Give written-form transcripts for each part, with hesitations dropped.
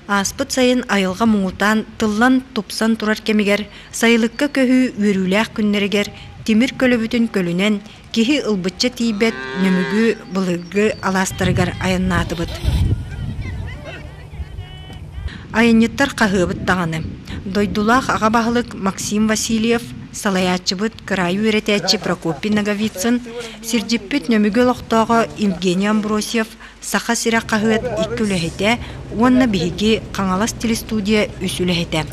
Ааспыт сайын айылҕа муҥутаан тыллан, тупсан турар кэмигэр, сайылыкка көһүү үөрүүлээх күннэригэр тимир көлөбүтүн көлүнэн, киһи ылбычча тиийбэт Нөмүгү былыргы алаастарыгар айаннаатыбыт. Айанньыттар хаһыабыт даҕаны. Дойдулаах аҕа баһылык Максим Васильев, салайааччыбыт кыраайы үөрэтээччи Прокопий Ноговицын, сирдьиппит Нөмүгү олохтооҕо Евгений Амбросьев Саха сирэ хаһыат икки үлэһитэ уонна биһиги Хаҥалас телестудия үс үлэһитэ.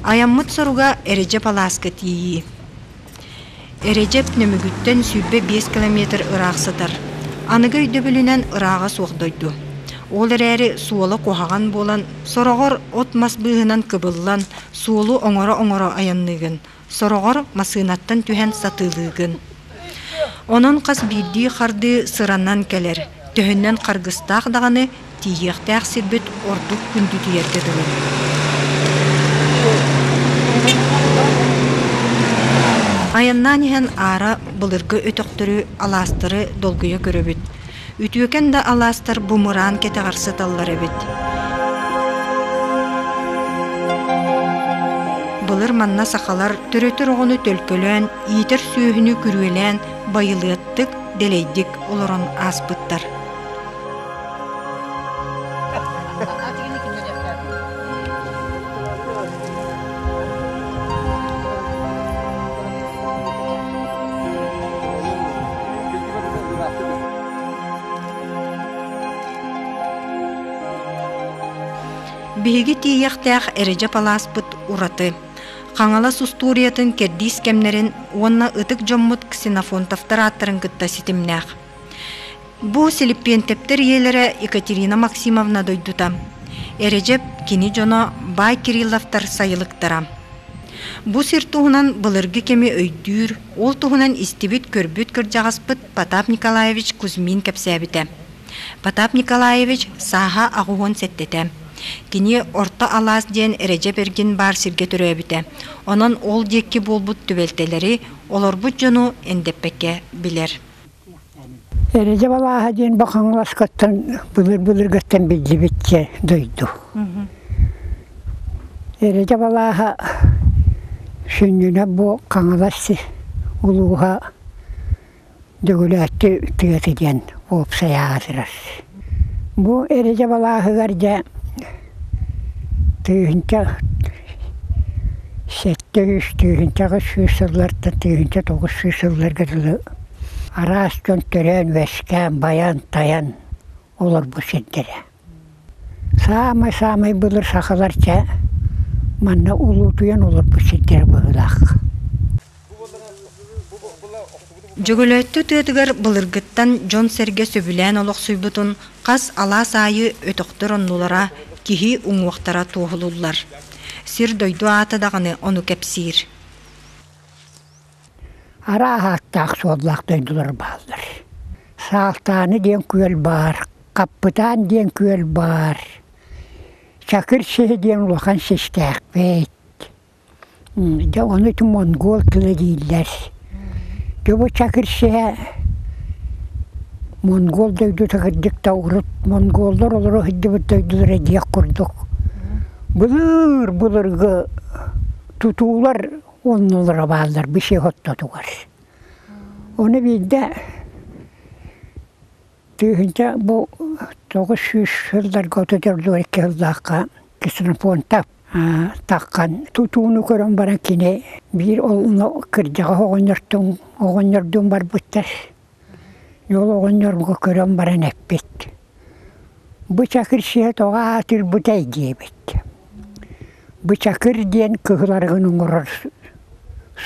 Айаммыт соруга Эрэдьэп алааска тиийии. Эрэдьэп Нөмүгүттэн 25 километр ыраах сытар. Аныгы өйдөбүлүнэн ырааҕа суох дойду. Ол эрээри суола куһаҕан буолан, сороҕор от-мас быыһынан кыбыллан, суолу оҥоро-оҥоро айанныыгын, сороҕор массыынаттан түһэн сатыылыыгын. Онон хас биирдии хардыы сыранан кэлэр, төһөннөн харгыстаах даҕаны тиийиэхтээх сирбит ордук күндүтүйэргэ дылы. Айаннаан иһэн аара былыргы өтөхтөрү, алаастары долгуйа көрөбүт. Үтүөкэн да алаастар бу мыраан кэтэҕэр сыталлар эбит. Былыр манна сахалар төрөтөр оҕону төлкөлөөн, иитэр сүөһүнү күрүөлээн байылыаттык, дэлэйдик олорон ааспыттар. Биһиги тиийиэхтээх Эрэдьэп алааспыт ураты. Хаҥалас устуоруйатын кэрдиис кэмнэрин уонна ытык дьоммут Ксенофонтовтар ааттарын кытта ситимнээх. Бу Силиппиэнтэптэр ийэлэрэ Екатерина Максимовна дойдута. Эрэдьэп кини дьоно Баай Кирилловтар сайылыктара. Бу сир туһунан былыргы кэми өйдүүр, ол туһунан истибит-көрбүт кырдьаҕаспыт Потап Николаевич Кузьмин кэпсээбитэ. Потап Николаевич сааһа 87-тэ. Кини Орто Алаас диэн Эрэдьэп эргин баар сиргэ төрөөбүтэ. Онон ол диэки буолбут түбэлтэлэри, олорбут дьону эндэппэккэ билэр. Эрэдьэп алааһа диэн бу Хаҥаласкаттан былыр-былыргыттан биллибит дойду. Эрэдьэп алааһа сүнньүнэ бу Хаҥалас улууһа Дөгүлээччи тыата диэн уопсай аатырар. Бу Эрэдьэп алааһыгар дьэ 1700, 1800 сыллартан 1900 сылларга дылы араас дьон төрөөн-үөскээн, байан-тайан олорбут сирдэрэ. Саамай-саамай былыр сахалар чэ манна улуутуйан олорбут сирдэрэ быһыылаах. Дьөгүлөөттү тыатыгар былыргыттан дьон-сэргэ сөбүлээн олохсуйбутун хас алаас аайы өтөхтөр оннулара, киһи уҥуохтара туоһулууллар. Сир-дойду аата даҕаны ону кэпсиир. Арааһа аттаах суоллаах дойдулар бааллар. Саалтааны диэн күөл баар, Хаппытаан диэн күөл баар, Чакыр сиһи диэн улахан систээхпит. Дьэ ону ити монгол тыла дииллэр. Дьэ бу Чакыр сиһэ монгол дойдута кырдьык да урут монголлар олоро сылдьыбыт дойдулара диэх курдук. Былыр-былыргы тутуулар оннулара бааллар биши хоттотугар. Ону биирдэ тыһыынча бу 900 сылларга 34 сыллаахха Ксенофонтов таххан тутууну көрөн баран кини биир ол кырдьаҕас оҕонньортон оҕонньордуун барбыттар. Ол оҕонньорго көрөн баран эппит: «Бу чакыр сиһэ тоҕо аатырбытай?» диэбит. Бу чакыр диэн кыһыл арыгын оҥорор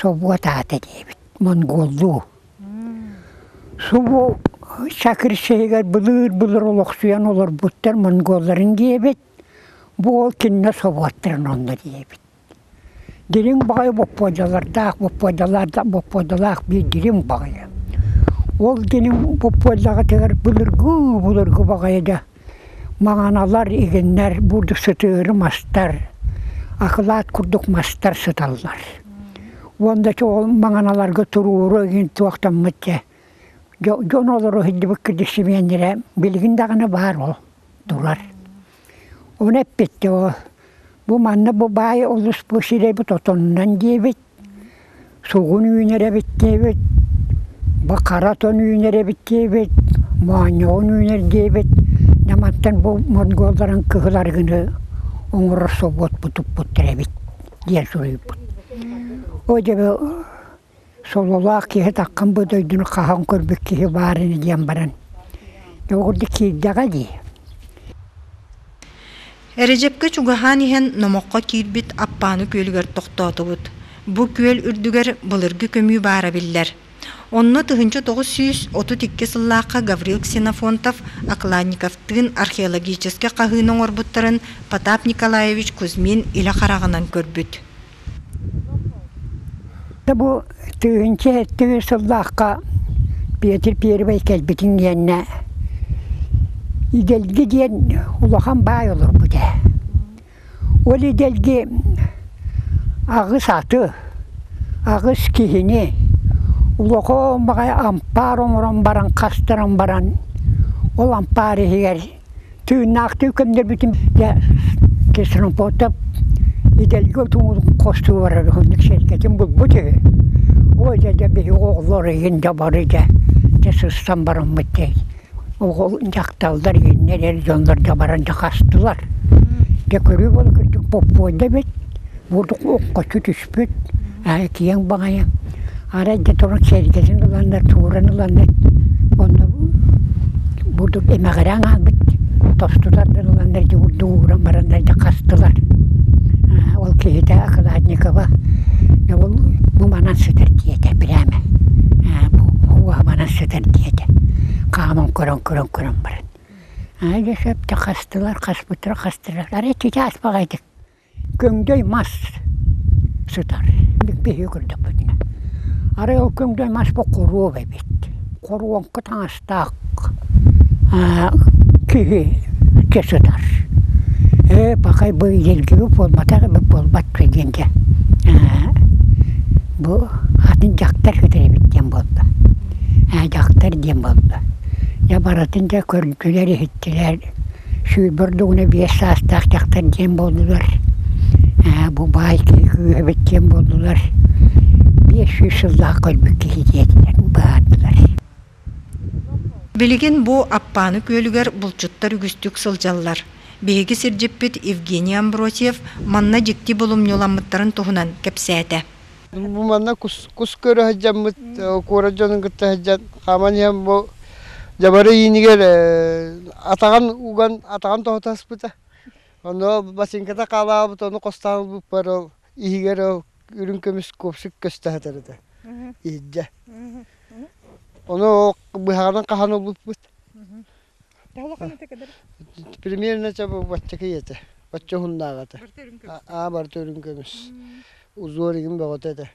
собуот аата диэбит, монголлуу. Субу чакыр сиһигэр былыыр-былыр олохсуйан олорбуттар монголларын диэбит, бу уол кинилэр собуоттарын онно диэбит. Дириҥ баҕайы боппуодьалардаах, боппуодьалаах боппуодьалаах биир дириҥ баҕайы. Ол дириҥ боппуодьаҕытыгар былыргы былыргы баҕайы да маҥаналар, игиннэр, бурдук сытыары мастар, акылаат курдук мастар сыталлар. Уонна ол маҥаналарга туруору игин туохтаммыт дьэ дьон олоро сылдьыбыт кирдик симиэннэрэ билигин даҕаны баар ол турар. Оны эппитте о бу манна бу баай олус бу сирэбит отонунан диэбит, сугун үүнэр эбит диэбит, бакара отон үүнэр эбит диэбит, моонньоҕун үүнэр диэбит. Намантан бу монголларын кыһыл арыгыны оҥорор собуот туппуттар эбит диэн суруйбут. О дьэ сололоох киһи таххан бу дойдуну хаһан көрбүт киһи баар ини диэн баран дьэ киирдэҕэ дии. Эрэдьэпкэ чугаһаан иһэн номоххо киирбит Аппааны күөлүгэр тохтоотубут. Бу күөл үрдүгэр былыргы көмүү баара биллэр. Онно 1932 сыллаахха Гаврил Ксенофонтов Окладниковтыын археологическай хаһыыны оҥорбуттарын Потап Николаевич Кузьмин илэ хараҕынан көрбүт. Бу 1073 сыллаахха Петр Первый кэлбитин гиэннэ Идэлги диэн улахан баай олорбут ээ. Ол Идэлги аҕыс аты, аҕыс киһини улахан баҕайы ампаар оҥорон баран хастаран баран ол ампаар иһигэр Тыыннаахтыы көмнөрбүтүм дьэ Ксенофонтов идэлгэ тумул хостуу барар уһуннук сэргэтин булбут үһү. Ой дьэ дьэ биһиги оҕолор игин дьэ бары дьэ дьэ сыстан бараммыт дьэ оҕол дьахталлар игиннэр эр дьоннор дьэ баран дьэ хастылар. Дьэ көрүү буола кырдьык боппуойда эбит бурдук оккоччу түспүт аа киэҥ баҕайы арай дьэ туран сэргэтин ыланнар тууран ыланнар онно бурдук эмэҕирэн хаалбыт тосту тардан ыланнар дьэ бурдук ууран бараннар дьэ хастылар ол киһитэ Окладникова ол бу манан сытар диэтэ прямо бу манан сытар диэтэ хааман көрөн көрөн көрөн баран аа дьэ сөп дьэ хастылар хаспыттара хастылар арай чычаас баҕайытык Көҥдөй мас сытар. Биһиги көрдөхпүтүнэ. Арай ол көҥдөй мас бу хоруоп эбит. Хоруоҥка таҥастаах киһи сытар. Ээ, пахай бу илгиби буолбатах эбит буолбат диэн дьэ бу атын дьахтар сытар эбит диэн буолла. Дьахтар диэн буолла. Дьэ барытын дьэ көрдүлэр иһиттилэр Сүүрбэ ордугуна биэс саастаах дьахтар диэн буоллулар, бу баай киһи күүһэбит диэн буоллулар, 500 сыллаах көрбүт киһи диэтилэр, быһаардылар. Билигин бу Аппааны күөлүгэр булчуттар үгүстүк сылдьаллар. Биһиги сирдьиппит Евгений Амбросьев манна дьикти булумньуламмыттарын туһунан кэпсээтэ. Бу манна кус, кус көрө сылдьаммыт, куорат дьонун кытта сылдьан, хааман иһэн бу дьабары иинигэр атаҕын уган, атаҕын тоһута сыспыта. Ону басыҥката хаалаабыт, ону хостоон ылбыппар ол иһигэр ол үрүҥ көмүс копсик көстө сытар этэ. Иһирдьэ. Ону быһаҕынан хаһан ылбыппыт. Примерно бачча киһи бачча уһуннаах этэ. Аа барыта үрүҥ көмүс. Узор игин бөҕөтө этэ.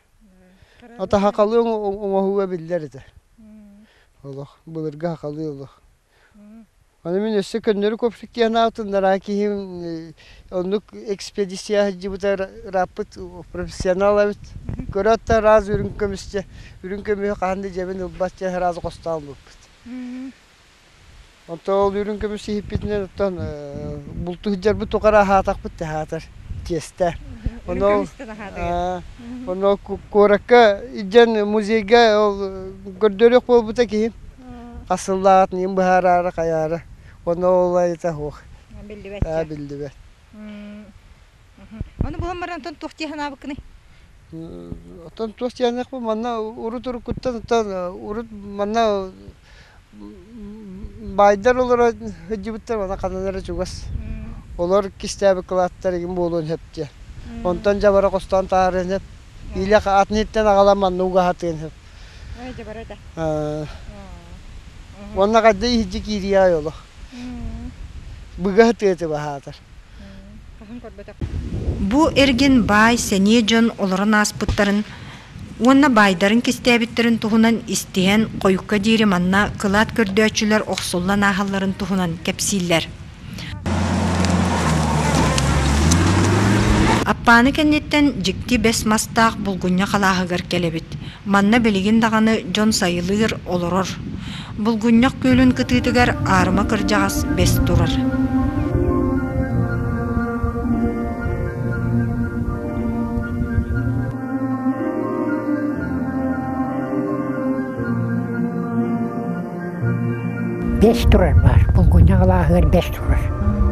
Ата хахалыы оҥоһууга биллэр этэ. Олох былыргы хахалыы олох. Аны мин өссө көннөрү копсик диэн аатыннараа киһим оннук экспедиция сылдьыбыта ырааппыт профессионал эбит. Көрөөт да раз үрүҥ көмүс үрүҥ көмүһү хаһан да дьэбин ылбат дьэ сразу хостоон ылбыппыт. Онтон ол үрүҥ көмүс иһиппитинэн оттон булту сылдьарбыт тухары аһаатахпыт да аһаатар чиэстэ. Ону ону куоракка илдьэн музейга ол көрдөрүөх буолбута киһи хас сыллааҕытын иһин быһаараары хайаары ону ол айыта суох. Биллибэт. Аа биллибэт. Ону булан баран оттон туох дии санаабыккыный? Оттон туох диэниэхпин манна урут уруккуттан оттон урут манна баайдар олоро сылдьыбыттар манна ханан эрэ чугас. Олор кистээбит кылааттар игин буолуон сөп диэн. Онтон дьабара хостоон таһаарыан сөп. Илэ атын иһиттэн аҕалан манна угаһатыан сөп. Дьабара да. Уонна хайда иһирдьэ киириэҕэй олох. Быга сытыа баһаатар. Бу эргин баай, сэниэ дьон олорон ааспыттарын уонна баайдарын кистээбиттэрин туһунан истиһэн, хойукка диэри манна кылаат көрдөөччүлэр охсуллан ааһалларын туһунан кэпсииллэр. Аппааны кэнниттэн дьикти бэс мастаах булгунньах алааһыгар кэлэбит. Манна билигин даҕаны дьон сайылыыр, олорор. Булгунньах күөлүн кытыытыгар аарыма кырдьаҕас бэс турар. Бэс турар баар. Булгунньах алааһыгар бэс турар.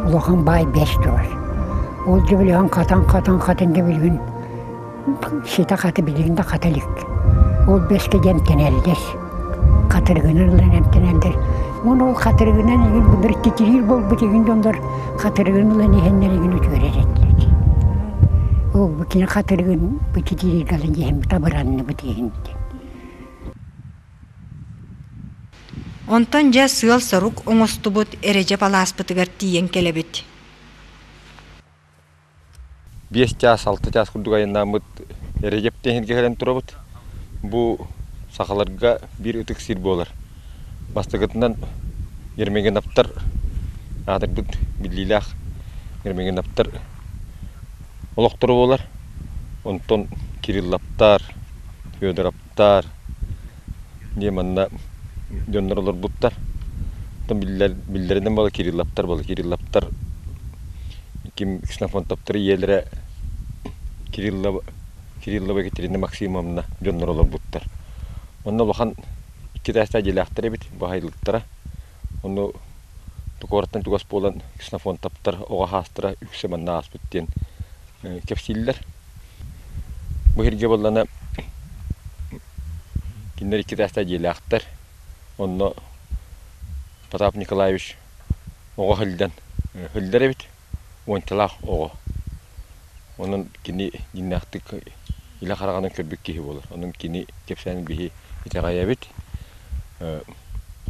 Улахан баай бэс турар. Ол дьэ хатан хатан хатан дьэ билигин ситэ хата билигин да хата илик. Ол бэскэ дьэ эмтэнэллэр. Хатырыгынан ылан эмтэнэллэр. Уонна ол хатырыгынан игин былыр титириир буолбут игин дьоннор хатырыгын ылан иһэннэр игин үтүөрэр этилэр. Ол бу кини хатырыгын бу титирииргэ ылан иһэммит абыранныбыт иһин Онтон дьэ сыал-сорук оҥостубут Эрэдьэп алааспытыгар тиийэн кэлэбит. 5 чаас, 6 чаас курдук айаннааммыт Эрэдьэп диэн кэлэн турабыт. Бу сахаларга биир ытык сир буолар. Бастакытынан Ермегеновтар аатырбыт биллиилээх Ермегеновтар олохторо буолар. Онтон Кирилловтар, Федоровтар, Дьэ манна дьоннор олорбуттар. Оттон биллэр, биллэринэн буола Кирилловтар буола. Кирилловтар ким Ксенофонтовтар ийэлэрэ Кириллова, Кириллова Екатерина Максимовна дьоннор олорбуттар. Онно улахан икки этээстээх дьиэлээхтэр эбит, баһайлыктара. Ону куораттан чугас буолан Ксенофонтовтар оҕо хаастара үксэ манна ааспыт диэн кэпсииллэр. Бу сиргэ буоллаҕына кинилэр икки этээстээх дьиэлээхтэр. Онно Потап Николаевич оҕо сылдьан сылдьар эбит, уончалаах оҕо. Онон кини дьиҥнээхтик илэ хараҕынан көрбүт киһи буолар. Онон кини кэпсээнин биһи итэҕэйэбит.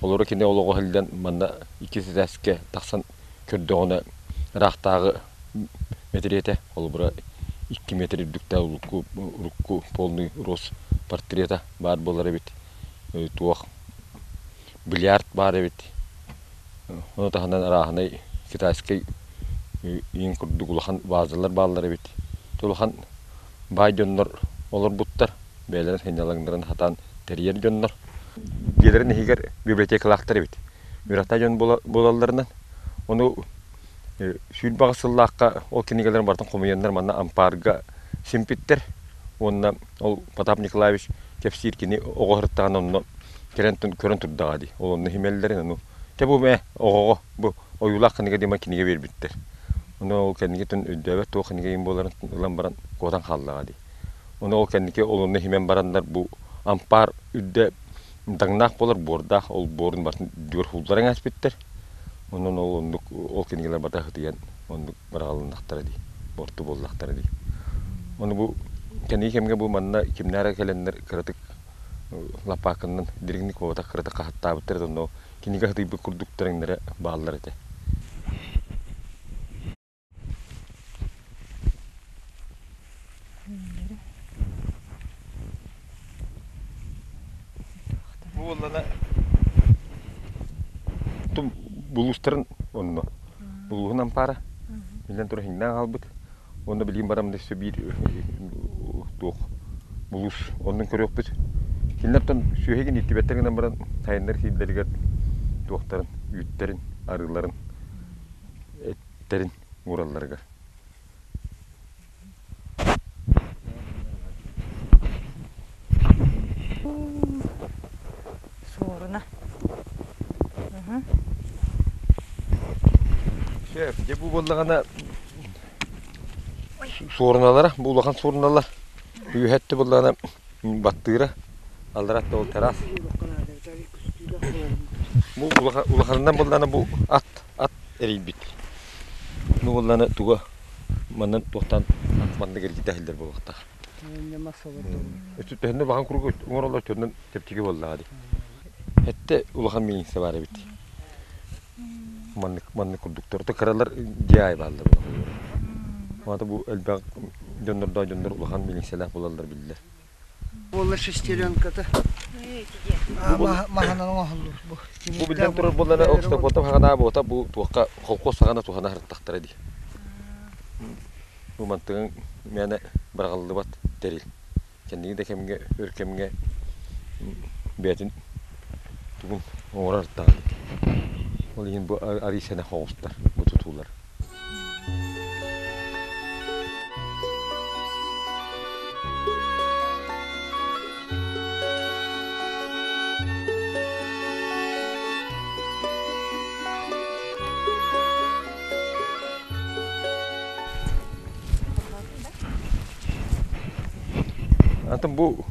Холобура кини олоҕо сылдьан манна иккис этээскэ тахсан көрдөҕүнэ ыраахтааҕы мэтириэтэ, холобура, 2 метр үрдүктээх урукку, урукку полный рост портрета баар буолар эбит. Туох бильярд баар эбит. Ону таһынан арааһынай китайскай иин курдук улахан вазалар бааллар эбит. Улахан баай дьоннор олорбуттар, бэйэлэрин сынньалаҥнарын хатаан тэрийэр дьоннор. Дьиэлэрин иһигэр библиотекалаахтар эбит. Үөрэхтээх дьон буолалларынан, ону 28 сыллаахха ол кинигэлэрин барытын хомуйаннар манна ампаарга симпиттэр уонна ол Потап Николаевич кэпсиир кини оҕо сырыттаҕына онно кэлэн көрөн турдаҕа дии. Ол онно химэллэрин ону те бу мэ оҕоҕо бу ойуулаах кинигэ диэн кинигэ биэрбиттэр. Ону ол кэнникитин өйдөөбөт туох кинигэ буоларын ылан баран куотан хааллаҕа дии. Ону ол кэнники ол онно химэн бараннар бу ампаар үрдэ даҥнаах буолар буордаах ол буорун барытын үрдүгэр уулларан ааспыттар. Онон ол оннук ол кинигэлэр барыта сытыйан оннук быраҕылыннахтара дии, буорту буоллахтара дии. Ону бу кэнники кэмҥэ бу манна кимнээх эрэ кэлэннэр кыратык лаппаакыннан дириҥник буолбатах кыратык хаһаттаабыттар этэ онно кинигэ сытыйбыт курдуктар иҥнэрэ бааллар этэ. Бу буоллана булуустарын онно булууһун ампаара биллэн турар иҥнээн хаалбыт уонна билигин баран өссө биир туох булуус оннун көрүөхпүт кинилэртэн сүөһүгүн ииттибэттэр гынан баран сайыннар сиирдэригэр туохтарын үүттэрин арыыларын эттэрин ууралларыгар. Суоруна. Шеф, дьэ бу буоллаҕына суоруналара, бу улахан суоруналар. Үөһэтти буоллаҕына баттыыра, алларатта ол тараас. Бу улаханынан буоллаҕына бу ат ат эрийбит. Ну буоллаҕына туга манан туохтан маннык эргитэ иһиллэр буолуохтаах. Өттүнэн улахан куруук оҥороллор өттүнэн чэпчэки буоллаҕа дии. Эттэ улахан милиция баар эбит. Маннык маннык курдуктар. То кыралар дьиэ аайы бааллар буолла. Бу элбэх дьоннордоох дьоннор улахан милициялаах буолаллар биллэр. Буолла шестеренката. Маһынан оҥоһуллар бу. Бу биллэн турар буоллана Окстокотов хаҕана буота бу туохха холкуос саҕана туһана сырыттахтара дии. Бу мантыгын мээнэ быраҕыллыбат тэрил. Кэнники да кэмҥэ өр кэмҥэ бэйэтин тугун оҥорор даҕаны. Ол иһин бу арыы сэнэх оҕустар бу тутуулар. Онтон бу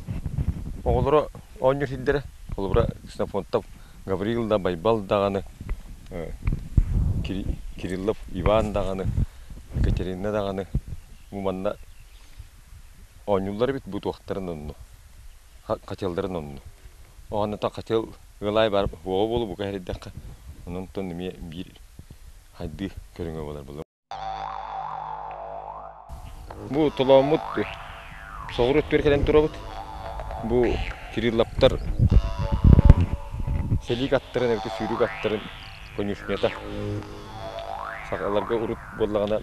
оҕолоро оонньуур сирдэрэ, холобура, Ксенофонтов Гаврил да, Байбал даҕаны, Кириллов Иван даҕаны, Екатерина даҕаны бу манна оонньууллар эбит бу туохтарын онно, хачыалларын онно. Оонньотон хачыал ыалаай бар уоҕа буолу бука эрийдэххэ, онон эмиэ биир хайдыы көрүҥэ буолар буолар. Бу толооммут соҕуруу өттүгэр кэлэн турабыт. Бу Кириллаптар сэлиик аттарын эбэтэр сүүрүк аттарын конюшнята. Сахаларга урут буоллаҕына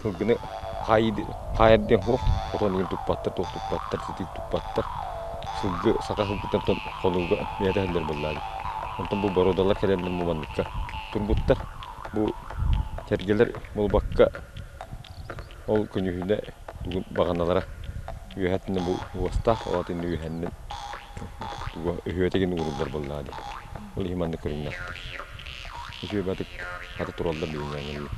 сылгыны хаайар диэн суох, хотон иһин туппаттар, туох туппаттар, ситии туппаттар. Сылгы саха сылгытын хонууга бэйэтэ иһэллэр буоллаҕа дии. Онтон бу боруодалар кэлэннэр бу манныкка турбуттар. Бу сэргэлэр буолбакка ол күнүһүнэ тугун баҕаналара үөһэттэн бу уостаах ол атын үөһэннэн туга өһүөтэгин ууруллар буоллаҕа дии. Ол иһин маннык көрүҥнээхтэр. Үчүгэй батык хата тураллар билиҥҥээҥҥэ.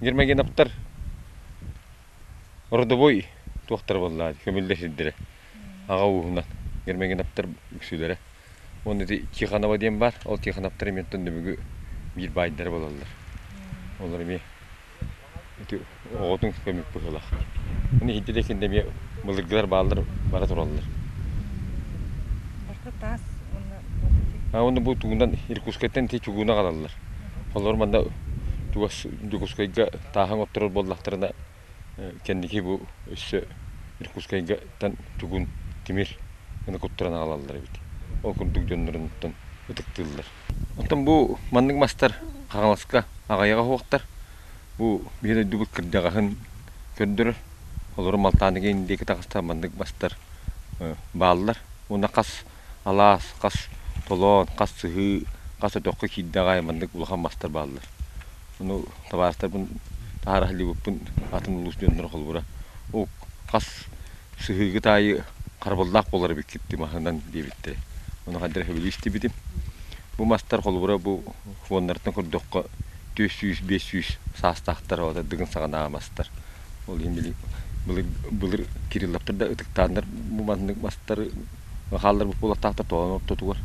Гермогеновтар родовой туохтара буоллаҕа көмүллэр сирдэрэ аҕа ууһунан Гермогеновтар үксүлэрэ уонна ити Тихонова диэн баар ол Тихоновтар эмиэ оттон нөмүгү биир баайдара буолаллар олор эмиэ ити оҕотун көмүк быһыылаах Ону иһирдьэ да кинилэр эмиэ былыргылар бааллар бара тураллар. Барыта таас уонна А уонна бу тугунан Иркутскайтан ити чугууну аҕалаллар. Олор манна чугас Дьокуускайга тааһын отторор буоллахтарына кэнники бу өссө Иркутскайгаттан чугуун тимир гына куттаран аҕалаллар эбит. Ол курдук дьоннорунтан ытыктыыллар. Оттон бу маннык мастар Хаҥаласка аҕыйаҕа суохтар. Бу биһи дойдубут кырдьаҕаһын көрдөрөр. Олору Малтааныгын диэки таҕыста маннык мастар бааллар. Уонна хас алаас, хас толоон, хас сыһыы, хас өтөххө киирдэҕэ аайы маннык улахан мастар бааллар. Ону табаарыстарбын таһаара сылдьыбыппын атын улуус дьонноро холобура ол хас сыһыыгыт аайы харабыллаах буолар эбиккит дии маһынан диэбиттэрэ. Ону хайдах эрэ сөбүлүү истибитим. Бу мастар холобура бу фоннартан көрдөххө 400-500 саастаахтар вот дыгын саҕанааҕы мастар. Ол иһин били былыр былыр Кирилловтар да ытыктааннар бу маннык мастары хаалларбыт буолуохтаахтар тоҕо ортотугар.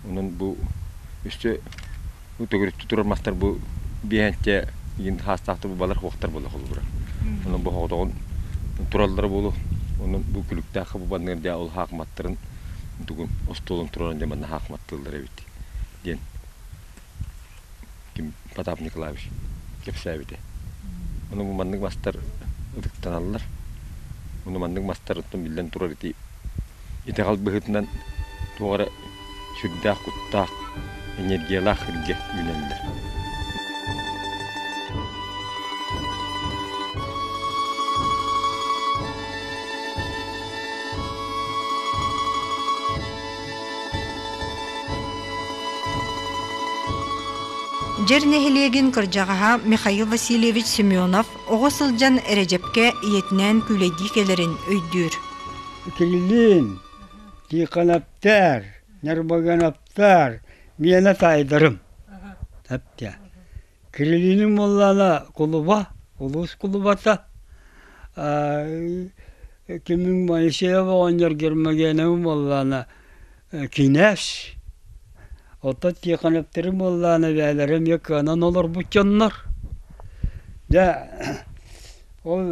Онон бу өссө бу төгүрүктүү турар мастар бу биэһэнчэ иин саастаахтар бу балар хуохтар буолла холобура. Онон бу хоҕотоҕун тураллара буолуо. Онон бу күлүктээххэ бу банныгар дьэ ол хаакыматтарын тугун остуолун туран дьэ манна хаакыматтыыллар эбит диэн ким Потап Николаевич кэпсээбитэ. Ону бу маннык мастар ытыктаналлар. Ону маннык мастар оттон биллэн турар ити итэҕэл быһыытынан туох эрэ сүрдээх куттаах, энергиялаах сиргэ үүнэллэр. Дьэр нэһилиэгин кырдьаҕаһа Михаил Васильевич Семенов оҕо сылдьан Эрэдьэпкэ ийэтинээн күүлэйдии кэлэрин өйдүүр. Кириллин, Тихоновтар, Нербогановтар, миэнэ таайдарым. Эптэ. Кириллинин буоллаана кулуба, улуус кулубата. Кимин Моисеева оҕонньор Гермогеновым буоллаана кинээс. Оттон Тихоновтарым буоллаана бээлэрэ эмиэ кыанан олорбут дьоннор. Дьэ, ол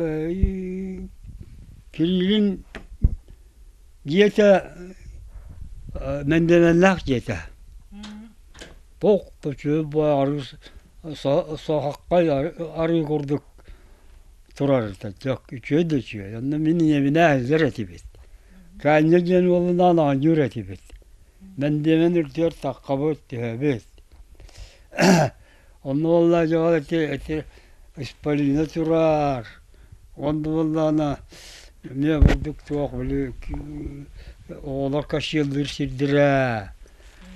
Кириллин дьиэтэ мэндиэмэннээх дьиэтэ. Туох да үчүгэй баҕайы соһоххой арыы курдук турар этэ. Үчүгэй да үчүгэй. Онно мин ийэбинээн сылдьар этибит. Каанньа диэн уолунаан оонньуур этибит. Мэндиэмэн үрдүгэр таххабыт, түһэбит. Онно буолла дьоҕор ити ити исполина турар. Онно буоллаҕына эмиэ бурдук туох били оҕолор косиялыыр сирдэрэ.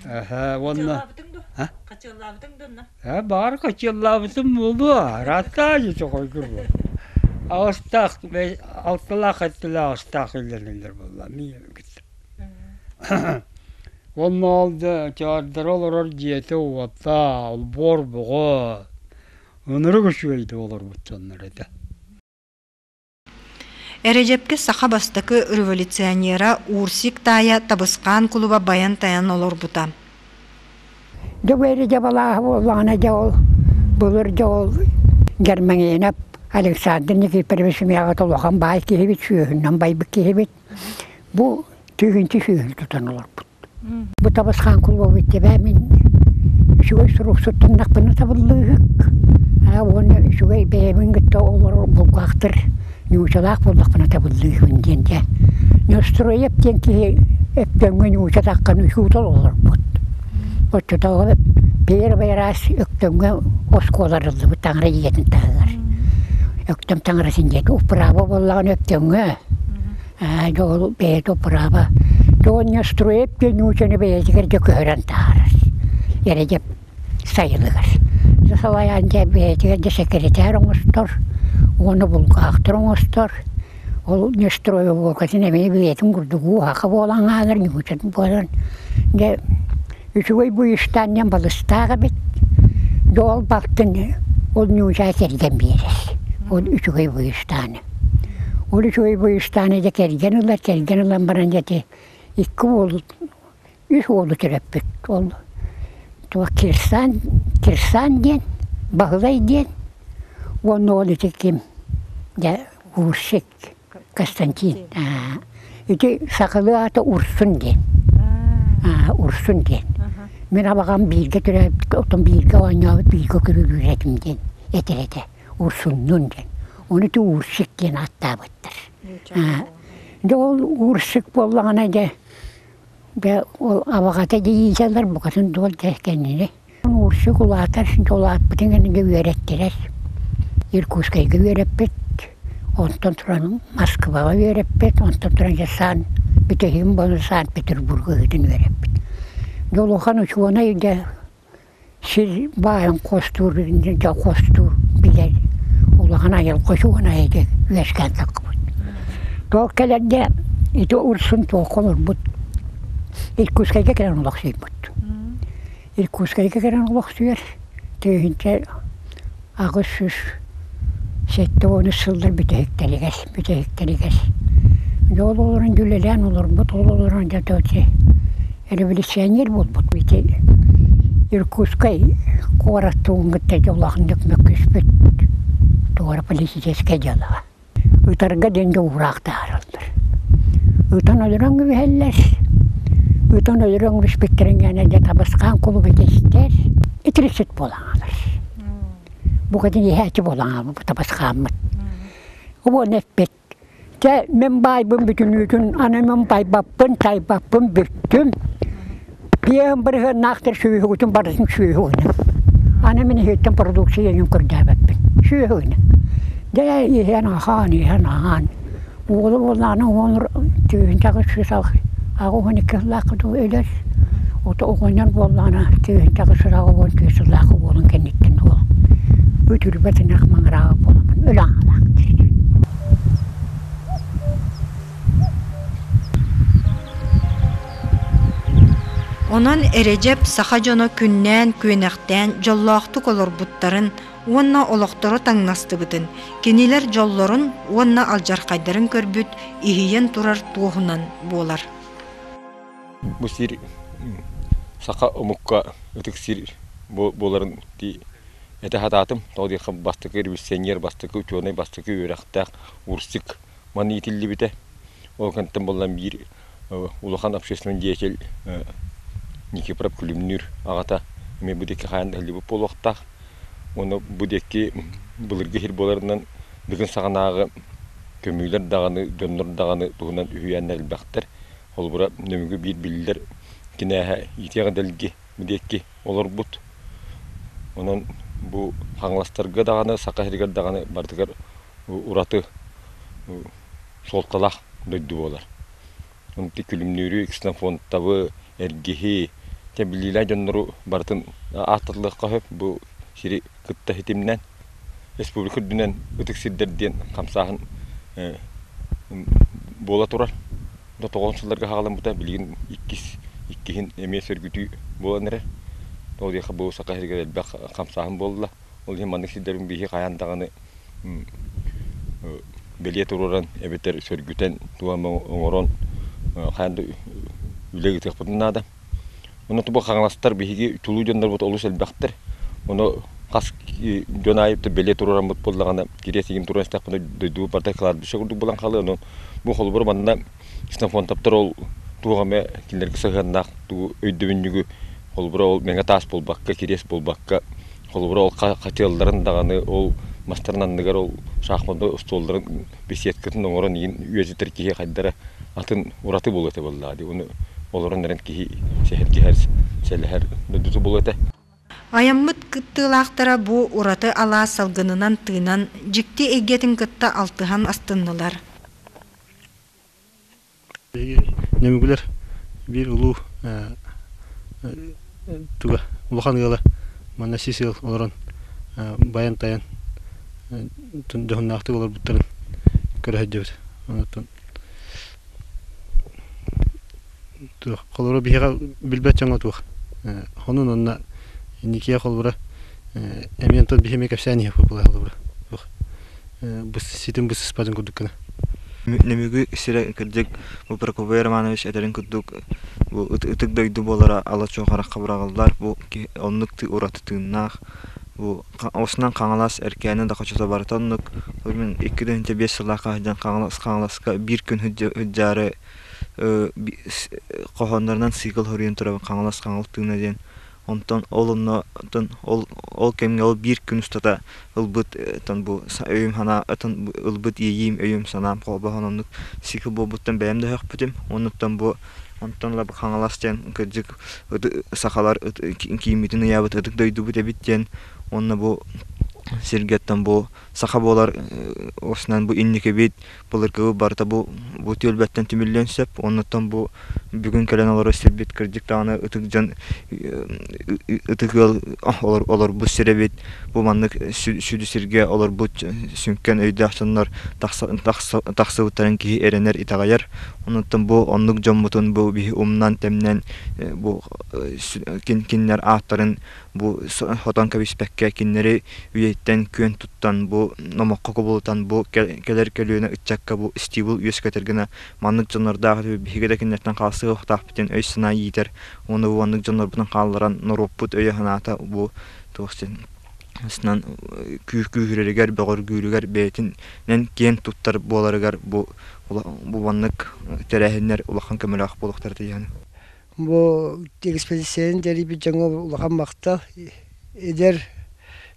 Эһэ уонна Хачыаллаабытыҥ дуо? Хачыаллаабытыҥ дуо онно? Ээ баҕар хачыаллаабытым буолуо, арааттаан дьэ чоҕойгур буолуо. Аҕыстаах, алталаах эттилээх аҕыстаах иллэринэллэр буолла миигин кытта. Уонна ол да чаардара олорор дьиэтэ уота, олбуор боҕо, ынырык үчүгэйдик олорбут дьоннор этэ. Эрэдьэпкэ саха бастакы революционера Урсик таайа Табысхаан кулуба байан-тайан олорбута. Дьэ бу эрэ балааһа буоллаҕына дьэ ол былыр дьэ ол Германинов Александр Никифорович миэхэ улахан баай киһибит, сүөһүнэн байбыт киһибит. Бу тыһыынча сүөһү тутан олорбут. Бу Табысхаан кулубабыт дьэбээ мин үчүгэй суруксуттаннахпына табыллыыһык. Аа уонна үчүгэй бэйэбин кытта олорор булгаахтыр ньуучалаах буоллахпына табыллыыһыбын диэн дьэ. Неустроев диэн киһи Өктөҥҥө ньууча таххан учуутал олорбут. Оччотооҕу первый раз Өктөҥҥө оскуола арыллыбыт таҥара дьиэтин таһыгар. Өктөм таҥаратын дьиэтэ управа буоллаҕына Өктөҥҥө дьэ ол бэйэтэ управа. Дьэ ол Неустроев диэн ньуучаны бэйэтигэр дьэ көһөрөн таһаарар. Эрэдьэп сайылыгар. Дьэ салайаан дьэ бэйэтигэр дьэ секретарь оҥостор уонна булгаахтар оҥостор. Ол нестройуокатын эмиэ бэйэтин курдук ууһаха буолан хаалар, ньуучатын буолан дьэ үчүгэй буйустаан балыстаах эбит. Дьэ ол балтын ол ньуучаа кэргэн биэрэр. Ол үчүгэй буйустааны. Ол үчүгэй буйустааны дьэ кэргэн ылар, кэргэн ылан баран дьэ ити икки уолу үс уолу төрөппүт. Ол туох Кирсан, Кирсан диэн, Баһылай диэн уонна ол ити ким дьэ Урсик Константин. Ити сахалыы аата Урсун диэн. Урсун диэн. Мин абаҕам бииргэ төрөөбүт, оттон бииргэ оонньообут, бииргэ көрүүлүүр этим диэн этэр этэ. Урсуннун диэн. Ону ити Урсик диэн ааттаабыттар. Дьэ ол Урсик буоллаҕына дьэ Дьэ ол абаҕата дьиийсэллэр букатын дуол дьэ кэннини. Уурсук улаатар, улааппытын кэннэ үөрэттилэр. Иркутскайга үөрэппит, онтон туран Москваҕа үөрэппит, онтон туран дьэ Сан бүтэһигин буолан Санкт-Петербурга ыытан үөрэппит. Дьэ улахан учуонай дьэ сир баайын хостуур, дьэ хостуур билэр улахан айылҕа учуонайа дьэ үөскээн таххыбыт. Туох кэлэн дьэ ити урсун туохха олорбут Иркутскайга кэлэн олохсуйбут. Иркутскайга кэлэн олохсуйар тыһыынча 870 сыллар бүтэһиктэригэр бүтэһиктэригэр дьэ ол олорон дьүлэлээн олорбут ол олорон дьэ революционер буолбут ити Иркутскай куорат тугун кытта дьэ улаханнык мөккүспүт туора политическай дьыалаҕа Ытарга диэн дьоҕураах таһаараллар. Ытан өлөрөн кэбиһэллэр. Ытан өлөрөн кэбиспиттэрин кэннэ дьэ табысхаан кулуба истэр, итириксит буолан хаалар. Букатын иһээччи буолан хаалбыт табысхааммыт. Уонна эппит, чэ мин баайбын бүтүнүүтүн аны мин байбаппын, тайбаппын бүттүм. Пиэһин бырыһыаннаахтар сүөһүгүтүн барытын сүөһү гынан. Аны мин иһиттэн продукция иһин көрдөөбөппүн. Сүөһү гынан. Дьэ иһэн аһаан, иһэн аһаан. Уолу буоллаҕына уонур тыһыынчаҕа сүүс 82 сыллаахха дуу өлөр. Ото оҕонньор буоллаҕына 1884 сыллаахха уолун кэнниттэн уол үтүрбэт ынах маҥырааҕа буоламмын өлө аҥалаах диир. Онон Эрэдьэп саха дьоно күннээн-күөнэхтээн дьоллоохтук олорбуттарын уонна олохторо таҥнастыбытын, кинилэр дьоллорун уонна алдьархайдарын көрбүт иһийэн турар туоһунан буолар. Бу сир саха омукка ытык сир буоларын этэ сатаатым. Тоҕо диэххэ бастакы революционер, бастакы учуонай, бастакы үөрэхтээх Урсик Маны иитиллибитэ. Ол кэнниттэн буоллан биир улахан общественный деятель Никифоров Күлүмнүүр аҕата эмиэ бу диэки хаайан ыһыллыбыт буолуохтаах. Уонна бу диэки былыргы сир буоларынан Дыгын саҕанааҕы көмүүлэр даҕаны, дьоннор даҕаны туһунан үһүйээннэр элбэхтэр. Холобура, Нөмүгү биир биллэр кинээһэ Иитиэх Дэлги бу диэки олорбут. Онон бу Хаҥаластарга даҕаны, Саха сиригэр даҕаны барытыгар ураты суолталаах дойду буолар. Онту Күлүмнүүрү, Ксенофонтовы, Эргиһи, дьэ биллиилээх дьоннору барытын ааттатылыахха сөп бу сири кытта ситимнэн. республика үрдүнэн ытык сирдэр диэн хамсааһын буола турар. Тоҕон сылларга хаҕаламмыта билигин иккис иккиһин эмиэ сөргүтүү буолан эрэр. Ол диэхэ бу Саха сиригэр элбэх хамсааһын буолла. Ол иһин маннык сирдэрин биһи хайаан даҕаны бэлиэ туруоран эбэтэр сөргүтэн тугу оҥорон хайаан да үлэ ыытыахпытын наада. Ону бу хаҥаластар биһиги чулуу дьоннорбут олус элбэхтэр. Ону хас дьон аайы бэлиэ туруораммыт буоллаҕына, кириэс игин туран истэхпинэ дойдубут барыта кладбище курдук буолан хаалыа. Онон бу холобур манна Ксенофонтовтар ол туох эмэ кинилэргэ сыһыаннаах тугу өйдөбүнньүгү холобура ол мэҥэ таас буолбакка, кириэс буолбакка, холобура ол хачыалларын даҕаны ол мастарын анныгар ол шахматы остуолларын беседкатын оҥорон игин үөтүтэр киһи хайдара атын ураты буолуо этэ буоллаҕа дии. Ону олорон эрэн киһи сэһэргэһэр, сэлэһэр дойдута буолуо этэ. Айаммыт кыттыылаахтара бу ураты алаас салгынынан тыынан, дьикти эйгэтин кытта алтыһан астыннылар. Нөмүгүлэр биир улуу туга улахан ыала манна сис ыал олорон байан-тайан дьоһуннаахтык олорбуттарын көрө сылдьабыт. Онтон туох холобура биһиэхэ билбэт дьоҥҥо туох хонун онно инникигэ холобура эмиэ онтон биһи эмиэ кэпсээн иһиэхпит буолар холобура туох ситим быстыспатын курдук гына. Нөмүгү сирэ кырдьык бу Прокопий Романович этэрин курдук бу ытык дойду буолара ала-чуо харахха быраҕыллар. Бу оннук ураты тыыннаах. Бу осунан Хаҥалас Эркээни да хочото барыта оннук. Мин 2-5 сыллаахха сылдьан Хаҥалас Хаҥаласка биир күн сылдьаары хоһооннорунан цикл хоруйан турабын Хаҥалас хаҥыл тыына диэн. Онтон ол онно ол ол кэмҥэ ол биир күн устата ылбыт бу өйүм санаа ылбыт иэйиим өйүм санаам холбоһон оннук сикил буолбуттан бэйэм да өһөхпүтүм. Оннуттан бу онтон ыла Хаҥалас диэн кырдьык сахалар кииммитин ыйаабыт ытык дойдубут эбит диэн уонна бу сиргэттэн бу саха буолар осунан бу инникибит былыргыбыт барыта бу бу түөлбэттэн түмүллүөн сөп. Оннуттан бу бүгүн кэлэн олорор сирбит кырдьык даҕаны ытык дьон ытык ыал олорбут сир эбит. Бу маннык сүдү сиргэ олорбут сүҥкэн өйдөөх дьоннор тахсыбыттарын киһи эрэнэр, итэҕэйэр. Оннуттан бу оннук дьоммутун бу биһи умнан-тэмнэн бу кинилэр ааттарын бу хотон кэбиспэккэ кинилэри үйэттэн күөн туттан бу номоххо кубулутан бу кэлэр көлүөнэ ыччакка бу стимул үөскэтэр гына маннык дьоннордоох биһиги да кинилэртэн хаалсыахтаахпытын өй-санаа иитэр уонна бу маннык дьоннорбутун хаалларан норуоппут өйө-санаата бу туох син күүһүрэригэр бөҕөргүүрүгэр бэйэтинэн киэн туттар буоларыгар бу бу маннык тэрээһиннэр улахан көмөлөөх буолуохтара диэн. Бу экспедицияны тэрийбит дьоҥҥо улахан махтал. Эдэр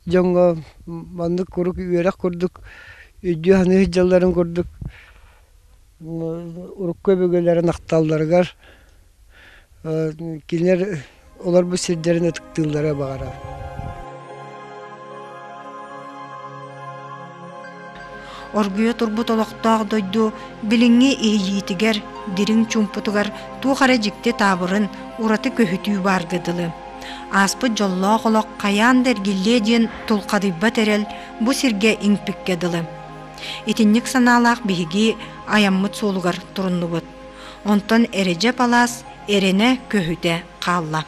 дьоҥҥо маннык куруук үөрэх курдук өйдүү саныы сылдьалларын курдук урукку өбүгэлэрин ахталларыгар кинилэр олорбут сирдэрин ытыктыыллара баҕарабын. Оргуйа турбут олохтоох дойду билиҥҥи иһийиитигэр, дириҥ чуумпутугар туох эрэ дьикти таабырын, ураты көһүтүү баарга дылы. Ааспыт дьоллоох олох хайаан да эргиллиэ диэн тулхадыйбат эрэл бу сиргэ иҥпиккэ дылы. Итинник санаалаах биһиги айаммыт суолугар туруннубут. Онтон Эрэдьэп алаас эрэнэ көһүтэ хаалла.